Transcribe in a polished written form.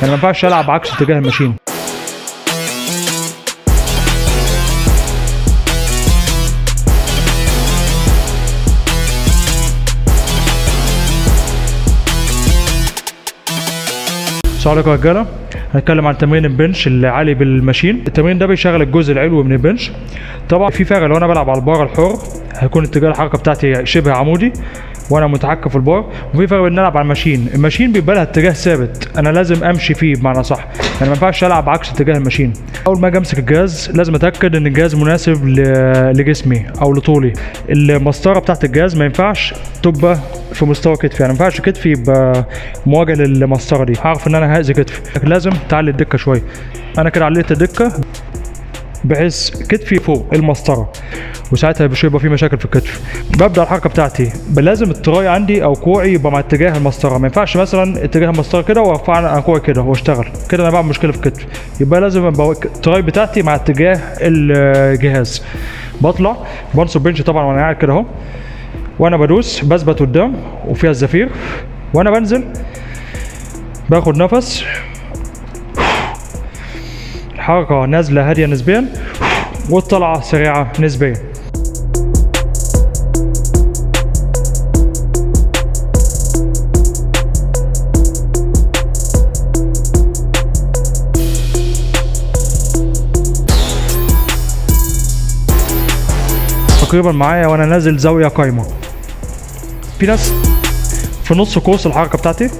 يعني ما ينفعش العب عكس اتجاه ال machine. السلام عليكم يا رجاله، هنتكلم عن تمرين ال bench العالي بال machine. التمرين ده بيشغل الجزء العلوي من ال bench. طبعا في فرق، لو انا بلعب على البار الحر هيكون اتجاه الحركة بتاعتي شبه عمودي وانا متحكم في البار، وفي فرق بين العب على ال machine. ال machine بيبقى لها اتجاه ثابت، انا لازم امشي فيه بمعنى صح، يعني ما ينفعش العب عكس اتجاه ال machine. اول ما اجي امسك الجهاز لازم اتاكد ان الجهاز مناسب لجسمي او لطولي. المسطره بتاعت الجهاز ما ينفعش تبقى في مستوى كتفي، يعني ما ينفعش كتفي يبقى مواجه للمسطره دي، هعرف ان انا هاذي كتفي. لازم تعلي الدكة شوية. انا كده عليت الدكة بحيث كتفي فوق المسطره، وساعتها مش هيبقى في مشاكل في الكتف. ببدا الحركة بتاعتي لازم ال tri عندي او كوعي يبقى مع اتجاه المسطره، ما ينفعش مثلا اتجاه المسطره كده وارفع انا كوعي كده واشتغل كده، انا بعمل مشكلة في الكتف. يبقى لازم ابقى ال tri بتاعتي مع اتجاه الجهاز. بطلع بنصب bench طبعا وانا قاعد كده اهو، وانا بدوس بثبت قدام وفيها الزفير، وانا بنزل باخد نفس، الحركة نازله هادية نسبيا والطلعه سريعة نسبيا. تقريبا معايا وانا نازل زاوية قايمة. في ناس في نص قوس الحركة بتاعتي.